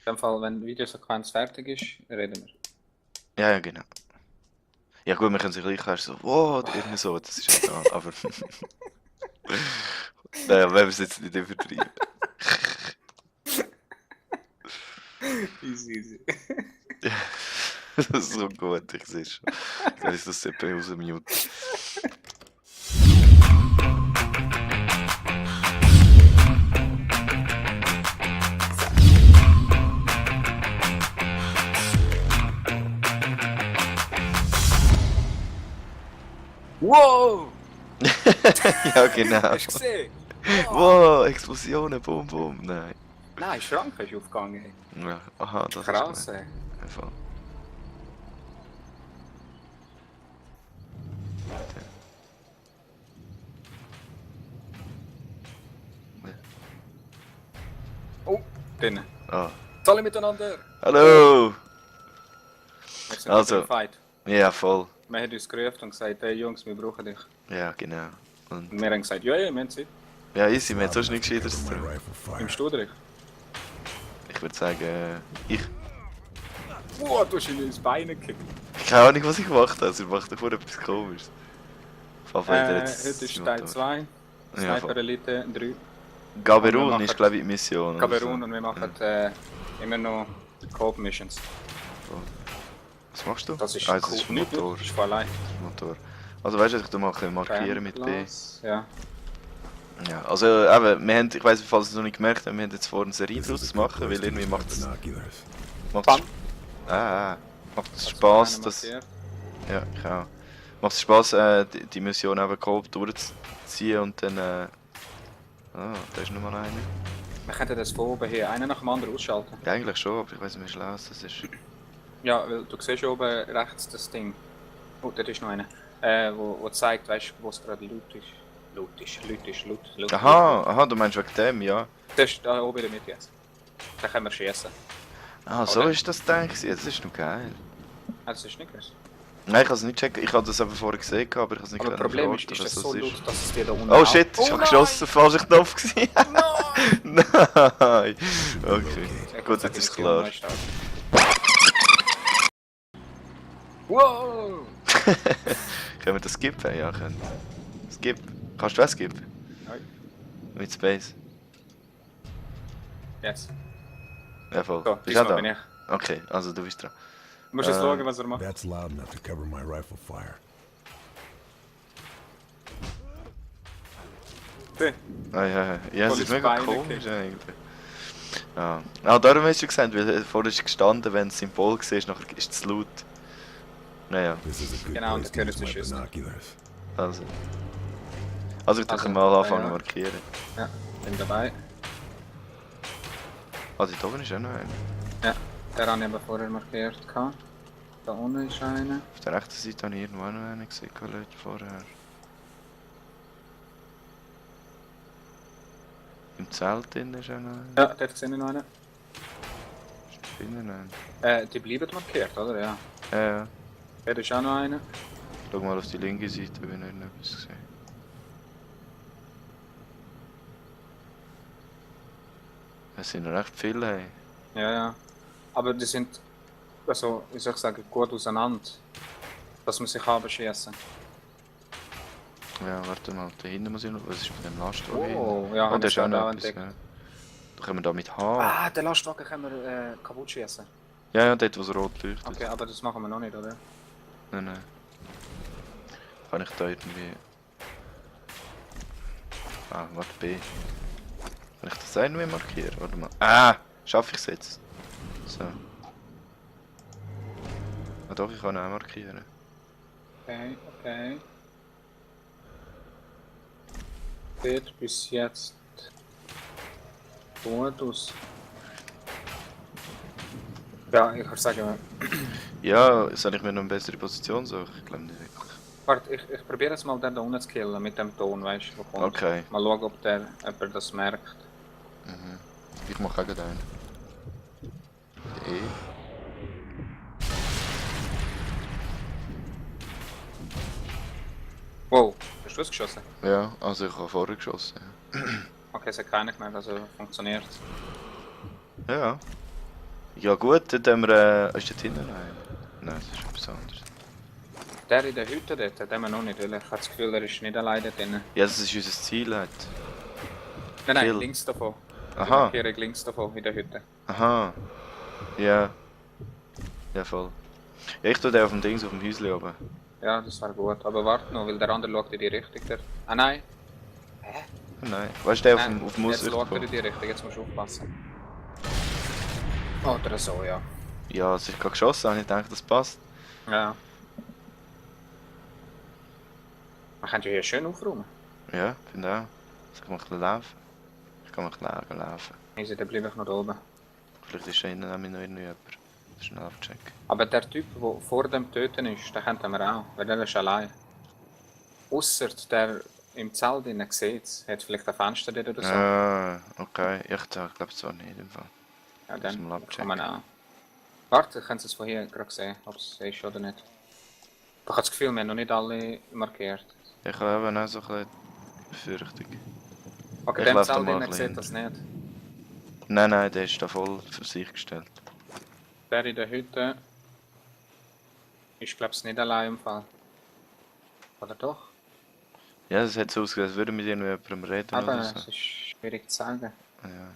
dem Fall, wenn die Videosequenz fertig ist, reden wir. Ja, ja, genau. Ja gut, wir können sich gleich erst so, wow, oder irgendwie so, das ist ja da, aber... Naja, wenn wir es jetzt nicht übertreiben. Easy. Das ist so gut, ich sehe schon. Kann ich das CPU rausmuten? Wow! Ja, genau. Hast du gesehen? Wow, Explosionen, boom, boom. Nein. Nein, Schrank ist aufgegangen. Ja, aha, das Krass, ist ey. gut. Einfach. Oh, drinnen. Ah. Alle miteinander. Hallo! Wir sind Also. wieder im Fight. Ja, voll. Man hat uns gerufen und gesagt, hey Jungs, wir brauchen dich. Ja, genau. Und wir haben gesagt, ja, wir haben Zeit. Ja, easy, wir haben sonst nichts Gescheiteres zu tun. Im Studerich. Ich würde sagen, ich... Wow, du hast ihn ins Bein gekickt. Keine Ahnung, was ich gemacht habe. Er macht davor etwas Komisches. Heute ist Teil 2. Ja, Sniper Elite 3. Gaberun ist, glaube ich, die Mission. Gaberun und wir machen immer noch Coop-Missions. Was machst du? Das ist das cool. ist Nicht Motor. Das ist von allein. Motor. Also weißt du, ich tu mal markieren mit B. Ja. Ja, also eben, wir haben, ich weiss, falls ihr es noch nicht gemerkt habt, wir haben jetzt vor, eine Serie draus zu machen, weil irgendwie macht es Spaß, dass... Ja, ich auch. Macht es Spaß, die Mission eben Coop durchzuziehen und dann... Ah, da ist nochmal einer. Wir könnten das von oben hier einen nach dem anderen ausschalten. Ja, eigentlich schon, aber ich weiss nicht, wie schlau das ist. Ja, weil du siehst oben rechts das Ding. Oh, da ist noch einer. Wo zeigt, weißt du, wo es gerade laut ist. Laut. Aha, du meinst wegen dem, ja. Das ist da oben in der Mitte jetzt. Da können wir schießen. Ah, so ist das gedacht. Das ist noch geil. Das ist nicht krass. Nein, ich habe es nicht checken. Ich habe das eben vorher gesehen, aber ich habe es nicht Aber das Problem ist, dass das das so ist. laut, dass es dir da unten Oh shit, ich habe nein! geschossen, falscher Knopf gewesen. Nein! Nein! Okay, gut, jetzt ist klar. Wow! Können wir das skippen? Ja, können. Skip. Kannst du was skippen? Nein. Mit Space? Jetzt. Ja, voll. So, Bist du auch diesmal bin da? ich. Okay, also du bist dran. Du musst jetzt schauen, was er macht. That's loud enough to cover my rifle fire. Ja, es Voll ist ins mega Bein komisch gekickt. eigentlich. Ja. Ah, darum hast du gesagt, weil vorher ist gestanden, wenn das Symbol siehst, nachher ist es laut. Naja, This is a good Genau, place und to dann use können my sie schießen. binoculars. also ich Also, mal anfangen ja. zu markieren. Ja, bin dabei. Also da oben ist auch noch einer. Ja, der habe ich aber vorher markiert. Da unten ist einer. Auf der rechten Seite habe ich irgendwo auch noch einen gesehen, Leute, vorher. Im Zelt drin ist auch noch einer. Ja, dort sehe ich noch einen. Ist da innen einer? Die bleiben markiert, oder? Ja. Ja. Dort ist auch noch einer. Schau mal auf die linke Seite, wenn ich noch etwas sehe. Es sind noch recht viele, hey. Ja. Aber die sind, also, wie soll ich sagen, gut auseinander. Dass man sich abschießen. Ja, warte mal, da hinten muss ich noch. Was ist mit dem Lastwagen? Oh, ja, Und da ist auch noch entdeckt. etwas, ja. Da können wir da mit H. Ah, den Lastwagen können wir kaputt schießen. Ja, dort, wo es rot leuchtet. Okay, aber das machen wir noch nicht, oder? Nein. Kann ich da irgendwie... Ah, warte, B. Kann ich das irgendwie markieren? Warte mal. Ah! Schaffe ich es jetzt? So. Ah doch, ich kann auch markieren. Okay. Sieht bis jetzt gut aus. Ja, ich würde sagen, Ja, soll ich mir noch eine bessere Position suchen? Ich glaube nicht wirklich. warte, ich probiere jetzt mal den da unten zu killen mit dem Ton, weißt du, wo kommt. Okay. Mal schauen, ob jemand das merkt. Mhm. Ich mache auch gerade einen. E. Wow, hast du es geschossen? Ja, also ich habe vorher geschossen. Okay, es hat keiner gemerkt, also funktioniert. Ja. Ja gut, dort haben wir... ist dort hinten einer? Nein, das ist etwas anderes. Der in der Hütte dort, den haben wir noch nicht, weil ich habe das Gefühl, er ist nicht alleine drin. Ja, das ist unser Ziel halt. Nein, Kill. links davon. Die Aha. Markierung links davon in der Hütte. Aha. Ja. Ja, voll. Ja, ich tue den auf dem Dings, auf dem Häuschen oben. Ja, das wäre gut. Aber warte noch, weil der andere schaut in die Richtung. Ah nein. Oh, nein. Weißt du, der Nein, auf dem jetzt schaut er in Aussicht? die Richtung, jetzt musst du aufpassen. Oder so, ja. Ja, als ich gerade geschossen habe, ich gedacht, das passt. Ja. Man könnte ja hier schön aufräumen. Ja, finde auch. Soll ich mal ein bisschen laufen? Ich kann mal ein bisschen laufen. Also, dann bleibe ich noch da oben. Vielleicht ist da innen nämlich noch jemand. Schnell abchecken. Aber der Typ, der vor dem Töten ist, den könnten wir auch, weil der ist allein. Ausser der im Zelt drinnen sieht, hat vielleicht ein Fenster dort oder so. Ah, okay. Ich glaube es zwar nicht im Fall. Ja, muss mal dann abchecken. kann man auch. Warte, können Sie es von hier gerade sehen, ob es ist oder nicht. Ich habe das Gefühl, wir haben noch nicht alle markiert. Ich habe eben auch so ein bisschen Befürchtung. Okay, Ich dem lauf da Zelt mal ein drinnen bisschen sieht das nicht. Nein, nein, der ist da voll für sich gestellt. Der in der Hütte ist, glaube ich, nicht allein im Fall. Oder doch? Ja, es hat so ausgesehen, als würde mit irgendjemandem reden Aber oder es so. ist schwierig zu sagen. Ja.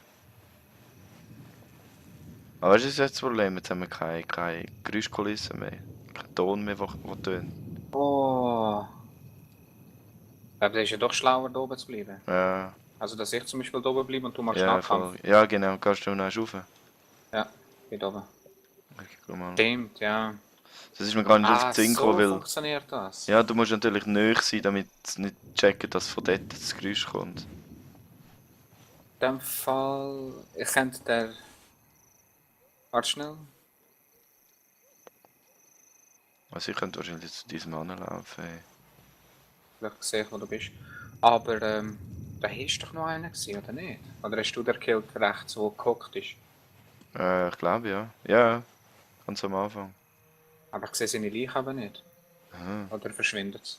Aber das ist jetzt das Problem, jetzt haben wir keine Geräuschkulisse mehr. Kein Ton mehr, der tönt. Oh. Aber der ist ja doch schlauer, da oben zu bleiben. Ja, Also, dass ich zum Beispiel da oben bleibe und du machst ja, Nahkampf. voll. Ja, genau, kannst du noch rauf? Ja, geht oben. Okay, guck mal. Stimmt, ja. Das ist mir gar nicht auf Ah, den Sinn so gekommen, weil... funktioniert das. Ja, du musst natürlich nahe sein, damit sie nicht checken, dass von dort das Geräusch kommt. In dem Fall, ich könnte der... Warte schnell. Also ich könnte wahrscheinlich zu diesem anlaufen. Ey. Vielleicht sehe ich, wo du bist. Aber, da ist doch noch einer gewesen, oder nicht? Oder hast du den gekillt rechts, wo gehockt ist? Ich glaube ja. Ja, ganz am Anfang. Aber ich sehe seine Leiche aber nicht. Aha, Oder verschwindet es?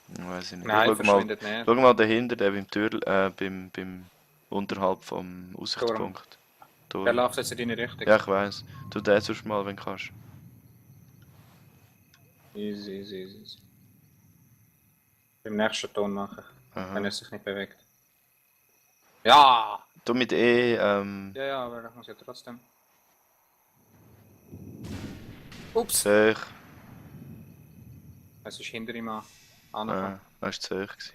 weiß ich nicht. Nein, Schau mal, verschwindet nicht. schau mal dahinter, der beim Tür, beim unterhalb vom Aussichtspunkt. Der Tor. läuft jetzt in deine Richtung. Ja, ich weiß. Tu den sonst mal, wenn du kannst. Easy, easy, easy, easy. Beim nächsten Ton mache ich, wenn Aha. er sich nicht bewegt. Ja! Du mit E, Ja, aber ich muss ja trotzdem. Ups! zu hoch. Es ist hinter ihm angekommen. Das war zu hoch gewesen.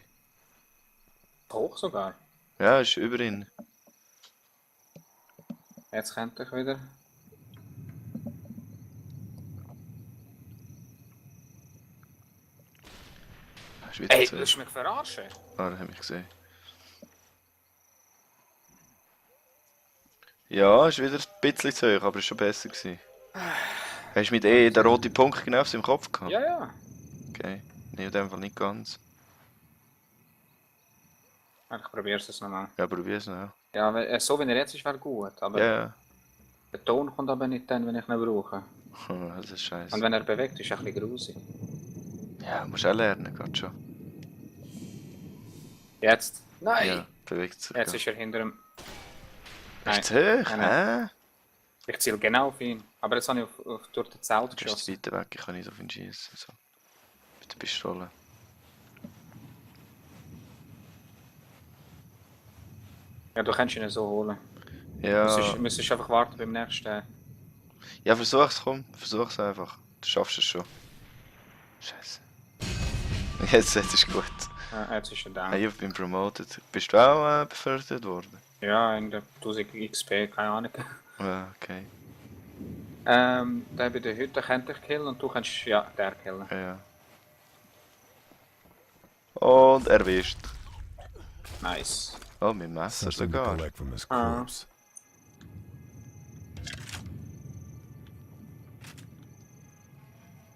Hoch sogar. Ja, ist über ihn. Jetzt könnte ich wieder. Ist wieder Ey, zu willst hoch. du mich verarschen? Ah, das habe ich gesehen. Ja, ist wieder ein bisschen zu hoch, aber ist schon besser gewesen. Hast du mit E den roten Punkt genau auf seinem Kopf gehabt? Ja, ja. Okay. Nee, in dem Fall nicht ganz. Ich probiere es jetzt nochmal. Ja, probier's noch. Ja, so wie er jetzt ist, wäre gut. Aber Ja, der Ton kommt aber nicht dann, wenn ich ihn brauche. ja. Das ist scheiße. Und wenn er bewegt, ist er ein bisschen grusig. Ja, musst auch lernen, gerade schon. Jetzt? Nein! Ja, bewegt sich. Jetzt grad. ist er hinter ihm. Ist zu hoch, Nein, hä? Ich ziele genau auf ihn. Aber jetzt habe ich durch den Zelt Du bist geschossen. weiter weg, ich kann nicht auf ihn schießen. So. Mit der Pistole. Ja, du kannst ihn so holen. Ja. Du müsstest einfach warten beim nächsten. Ja, versuch's, komm. Versuch's einfach. Du schaffst es schon. Scheiße. Jetzt ist gut. Jetzt ist er da. Hey, ich bin promoted. Bist du auch befördert worden? Ja, in der 1000 XP, keine Ahnung. Ja, okay. Der bei der Hütte könnte ich killen und du kannst ja der killen. Ja. Und erwischt. Nice. Oh, mit Messer Something to sogar. collect from this Ah. corpse.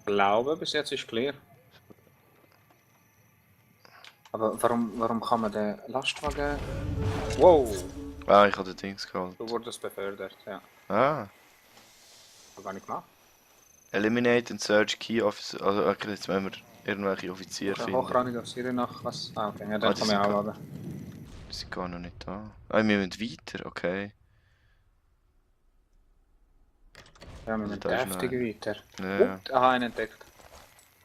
Ich glaube, bis jetzt ist clear. Aber warum kann man den Lastwagen... Wow! Ah, ich habe den Dings geholt. Du wurdest befördert, ja. Ah. Hab gar nicht gemacht. Eliminate and search key officer. Also, okay, jetzt müssen wir irgendwelche Offiziere Der finden. Hochrangige Offizier nach was? Ah, okay, ja, Ah, dann die kann man sind auch gar- aber. Die sind gar noch nicht da. Ah, wir müssen weiter, okay. Ja, wir müssen Da ist heftig weiter. Ja. Aha, einen entdeckt.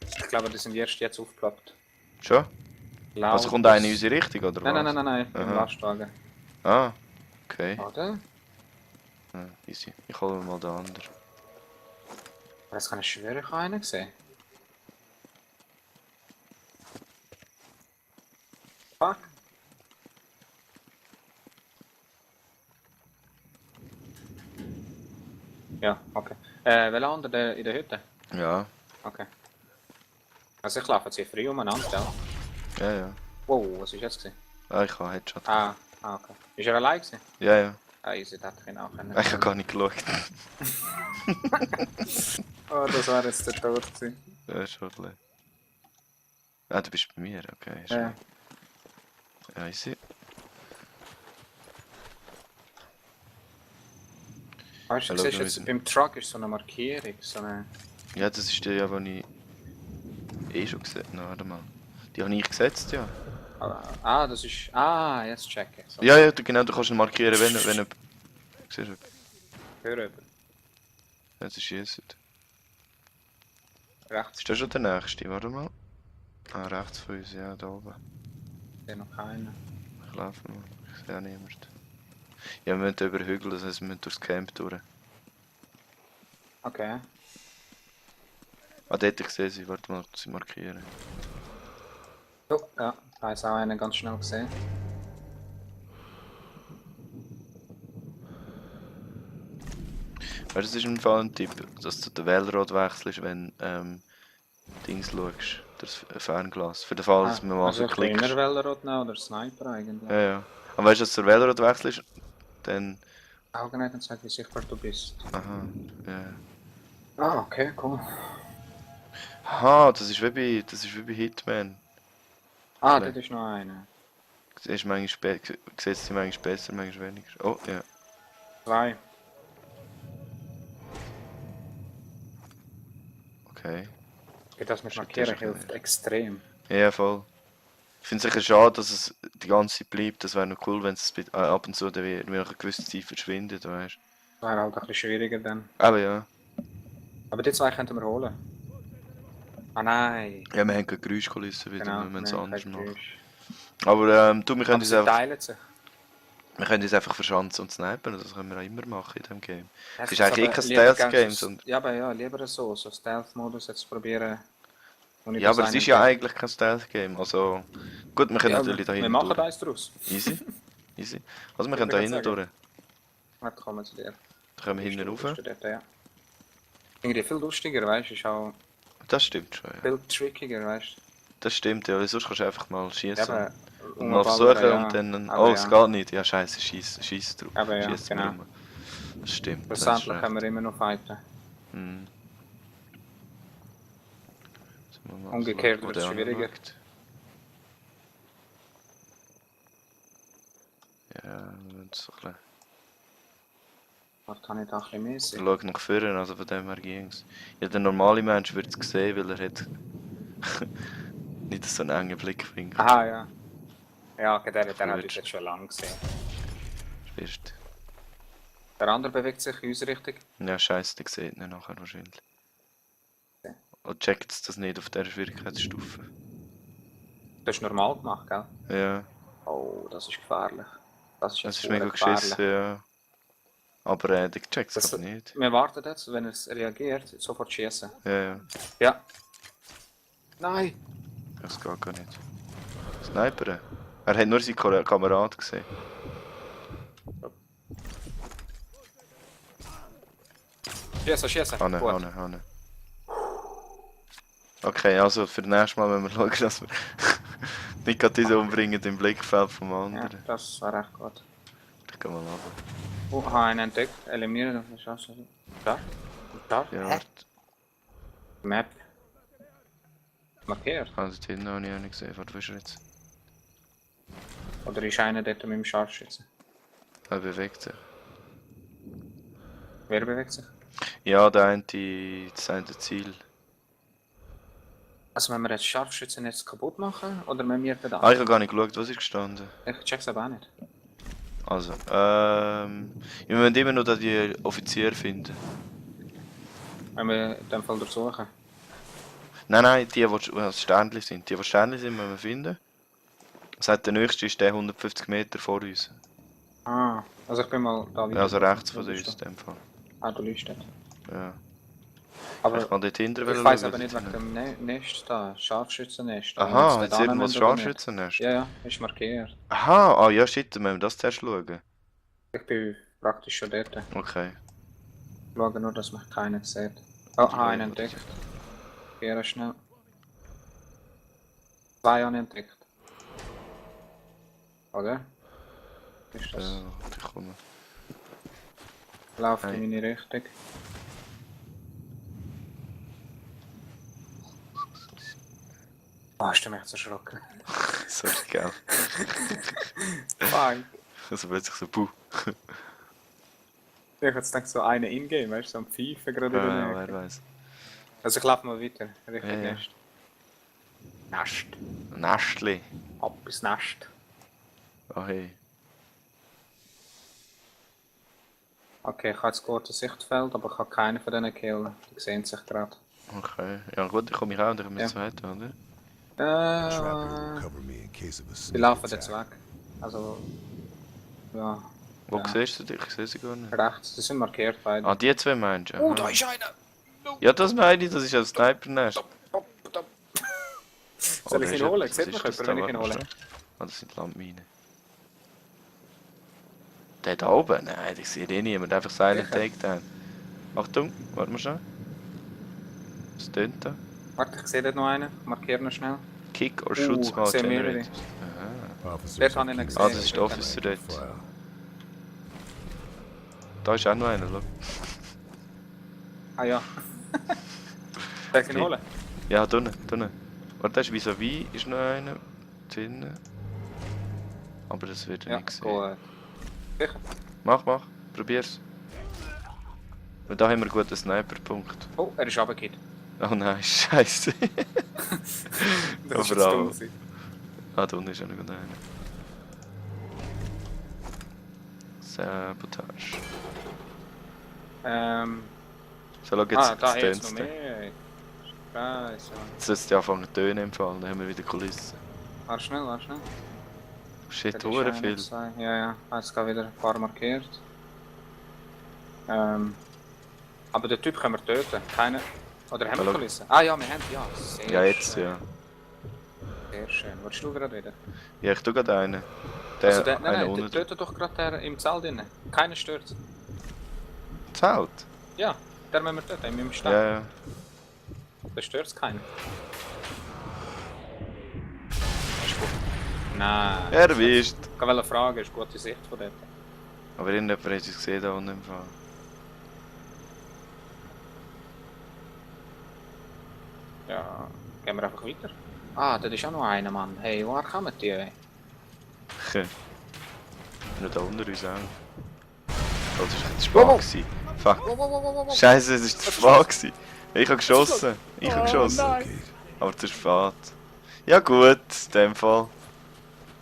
Ich glaube, die sind erst jetzt aufgeploppt. Schon? Laut Also kommt einer in das- unsere Richtung, oder Nein, was? nein, im Aha. Lastwagen. Ah, okay. Oder? Ja, easy. Ich hole mir mal den anderen. Das kann ich schwören, ich habe einen gesehen. Fuck. Ja, okay. Welcher andere in der Hütte? Ja, Okay. Also ich laufe jetzt hier frei umeinander, gell? ja, ja. Wow, was ist jetzt gewesen? Ah, ich habe Headshot. Okay. Ist er allein gewesen? Ja, ja. Ah, easy, das hätte ich auch können. Ich habe gar nicht geschaut. Oh, das wäre jetzt der Tod gewesen. Ja, ist schon leid. Ah, du bist bei mir, okay. Ist Ja. ja, easy. Weißt du, Ja, siehst schau, jetzt, beim Truck ist so eine Markierung, so eine... Ja, das ist die, ja, die ich schon gesetzt habe. No, warte mal. Die habe ich gesetzt, ja. Das ist... Ah, jetzt check ich. So. Ja, ja, genau, du kannst ihn markieren, wenn er... Siehst du? Hör rüber. Jetzt ist Jesus. Rechts Ist das schon der nächste? Warte mal. Ah, rechts von uns, ja, da oben. ist noch keiner. Ich laufe mal. Ich sehe auch niemanden. Ja, wir müssen über Hügel, das heisst, wir müssen durchs Camp durch. Okay. Ah, dort ich sehe sie. Warte mal, sie markieren. Oh, ja, da ist auch einer ganz schnell gesehen. Weißt du, das ist im Fall ein Tipp, dass du den Wählrad wechselst, wenn Dings schaust. Das Fernglas. Für den Fall, dass man mal also so ich kann immer klickst. Wellenrot nehmen oder Sniper eigentlich. Ja, ja. Aber weißt du, dass du den Wählrad wechselst, dann. Augen nicht und sagt, wie sichtbar du bist. Aha, ja. Ah, okay, cool. Aha, das ist wie bei Hitman. Ah, Nee. dort ist noch einer. Siehst manchmal siehst sie manchmal besser, manchmal weniger. Oh, ja. 2. Okay. Das mit Shit, Markieren das ist hilft nicht. extrem. Ja, voll. Ich finde es sicher schade, dass es die ganze Zeit bleibt. Das wäre noch cool, wenn es ab und zu dann wie nach einer gewissen Zeit verschwindet, weißt du. Das wäre halt ein bisschen schwieriger dann. Aber ja. Aber die zwei könnten wir holen. Ah nein. Ja, wir haben keine Geräuschkulisse wieder, Genau, wir müssen es nein, anders kein machen. Geräusch. Aber du, wir können Aber uns sie einfach, teilen sich. wir können uns einfach verschanzen und snipen, das können wir auch immer machen in diesem Game. Ja, Es ist ich eigentlich aber kein lieber Stealth-Game, gerne sondern... Ja, aber ja, lieber so Stealth-Modus jetzt probieren. ohne Ja, dass aber es einer ist ja entdeckt. eigentlich kein Stealth-Game, also... Gut, wir können Ja, natürlich da wir hinten machen durch. eins draus. Easy, easy. Also wir Ich können da würde hinten sagen. durch. Warte, kommen zu dir. Da können wir hinten rauf. Dort, ja. Irgendwie viel lustiger, weißt du, ist auch Das stimmt schon, ja. viel trickiger, weißt du. Das stimmt, ja, weil sonst kannst du einfach mal Ja, schießen. aber Und mal versuchen ja. und dann... Aber Oh, ja. es geht nicht. Ja, scheiße, schieß drauf. Aber ja, Schießt genau. rum. Das stimmt, das ist Schlussendlich recht. können wir immer noch fighten. Hm. Jetzt müssen wir mal Umgekehrt schauen, wo wird's der schwieriger. anschaut. Ja, wir müssen so ein bisschen... Warte, habe ich da ein bisschen mehr Er sehen? schaut nach vorne, also von dem her ging's. Ja, der normale Mensch wird es sehen, weil er hat nicht so einen engen Blickwinkel. Aha, ja. Ja, okay, der hat Gut. uns jetzt schon lange gesehen. Wirst. Der andere bewegt sich in unsere Richtung. Ja, scheiße, der sieht ihn nachher wahrscheinlich. Ja. Und checkt das nicht auf dieser Schwierigkeitsstufe. Das ist normal gemacht, gell? Ja, Oh, das ist gefährlich. Das ist das jetzt ist mega gefährlich. geschissen, ja. Aber der checkt es Das- nicht. Wir warten jetzt, wenn es reagiert, sofort schießen. Ja, ja. Ja. Nein! Das geht gar nicht. Sniper. Er hat nur seinen Kamerad gesehen. Schießen, schießen! Hanne, Gut. Hanne, Hanne. Okay, also für das nächste Mal, wenn wir schauen, dass wir nicht gerade diese umbringen im Blickfeld vom Ja, anderen. das war recht gut. Ich kann mal runter. Oh, habe einen entdeckt. Eliminieren, das ist auch so. Da? Da? Ja, Hä? warte. Map. Markiert. Also die noch nicht gesehen. Warte, wo ist er jetzt? Oder ist einer dort mit dem Scharfschützen? Er bewegt sich. Wer bewegt sich? Ja, das eine Ziel. Also wenn wir jetzt Scharfschützen jetzt kaputt machen, oder wenn wir den Ah, ich habe gar nicht geschaut, was ist gestanden. Ich check's aber auch nicht. Also, wir müssen immer noch die Offizier finden. Wenn wir in dem Fall durchsuchen. Nein, die Sternchen sind. Die Sternchen sind, müssen wir finden. Das heißt, der nächste ist der 150 Meter vor uns. Ah, also ich bin mal da Ja, also rechts von uns in dem Fall. Ah, du liest dort. Ja. Aber Ich kann dort hinter ich weiss aber nicht wegen dem Nest da, Scharfschützennest. Aha, jetzt irgendwo das Scharfschützennest. Ja, ist markiert. Aha, ja shit, dann müssen wir das zuerst schauen. Ich bin praktisch schon dort. Okay. Schauen nur, dass mich keiner sieht. Oh, einen entdeckt. Geh schnell. 2 habe ich entdeckt. Oder? Ist das? Ja, ich komme. Läuft Hey. in meine Richtung. Oh, hast du mich jetzt erschrocken? Sorry, gell. Fuck. Also plötzlich so, puh. Ich hätte jetzt gedacht, so eine Ingame, weißt du, so am Pfeifen gerade in der Ja, Nähe. wer weiß. Also ich laufe mal weiter, Richtung Ja, ja. Nest. Nest. Nestli. Ab ins Nest. Oh hey. Okay, ich habe jetzt gutes Sichtfeld, aber ich habe keinen von diesen killen. Die sehen sich gerade. Okay. Ja gut, ich komme mich auch und ich komme Ja. jetzt weiter, oder? Trap here will cover me in case of a Die sneak laufen jetzt attack. weg. Also, ja, Wo Ja. siehst du dich? Ich sehe sie gar nicht. rechts, die sind markiert beide. Ah, die zwei meinst du? Oh, Aha. da ist einer! Ja, das meine ich, das ist ein Sniper-Nest. Stopp. Soll ich ihn holen? Sieht mich jemand, wenn ich ihn hole? Ah, das sind Landminen. Der da oben? Nein, ich sehe eh niemand. Einfach Silent Sicher. Takedown. Achtung, warte mal schon. Was tönt da? Warte, ich sehe dort noch einen. Markiere ihn schnell. Kick or shoot ich small sehe mehrere. generators. Aha. Officers Dort are habe ich ihn keeping gesehen. Ah, das ist der Officer dort. fire. Da ist auch noch einer, schau. Ah ja. Soll ich ihn Okay. holen? Ja, da unten. Warte, da ist vis-à-vis ist noch einer drinnen. Aber das wird er Ja, nicht sehen. gut. Sicher? Mach, probier's. Weil da haben wir einen guten Sniper-Punkt. Oh, er ist runtergefallen. Oh nein, scheiße. Das ist Aber jetzt auch. dumm gewesen. Ah, da unten ist auch noch einer. Sabotage. So, schau jetzt, Da jetzt hat es tönt's noch dann. mehr. Scheiße. Jetzt sollte es anfangen zu tönen im Fall, dann haben wir wieder Kulissen. Warte schnell. Shit, Dort ist hure einer, viel. zwei. Ja. Jetzt gerade wieder ein paar markiert. Aber den Typ können wir töten. Keine. Oder haben wir Hallo. Kulissen? Ah ja, wir haben ja. Sehr Ja, jetzt, schön. ja. Sehr schön. Willst du gerade wieder? Ja, ich tu gerade einen. Der, Also der, einer nein, unten. tötet doch gerade der im Zelt drin. Keiner stört. Zelt? Ja, der müssen wir töten, in meinem Stand. Ja, ja. Da stört keinen. Ist gut. Nein. Erwischt! Ich wollte fragen, ist gute Sicht von dort. Aber irgendjemand hat es gesehen da unten im Fall. Ja, gehen wir einfach weiter. Ah, da ist auch noch einer, Mann. Hey, woher kommen die? Ey? Nur da unter uns auch. Oh, das war zu Wow, wow. spät. Fuck. Wow. Scheiße, es war zu spät. Ich habe geschossen. Ich habe geschossen. Locate. Aber zu spät. Ja gut, in dem Fall.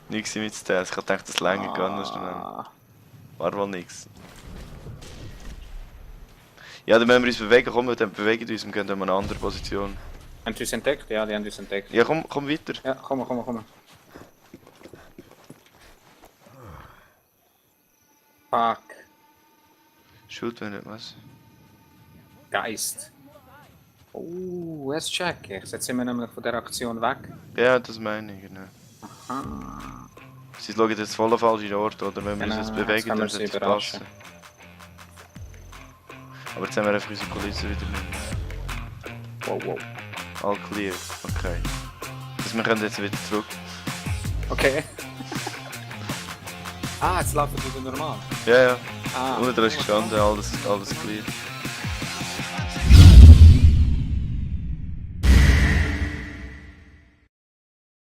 Nichts mit Stealth. Ich hab gedacht, das länger ganz schnell. War wohl nix. Ja, dann müssen wir uns bewegen. Komm, dann bewegen wir uns und gehen in eine andere Position. Haben die uns entdeckt? Ja, die haben uns entdeckt. Ja, komm weiter. Ja, komm. Fuck. Shoot, wenn nicht was. Geist. Oh, jetzt check ich. Jetzt sind wir nämlich von der Aktion weg. Ja, das meine ich, genau. Ah. Sie schauen jetzt voll auf falschen Ort, oder wenn wir uns Genau, jetzt jetzt bewegen, können dann wir sie sollte es überraschen. passen. Aber jetzt haben wir einfach unsere Kulisse wieder nicht mehr. Wow. All clear, okay. Also wir können jetzt wieder zurück. Okay. Jetzt laufen wir wieder normal. Ja, ja. Ah, Unten dran ist gestanden, alles clear.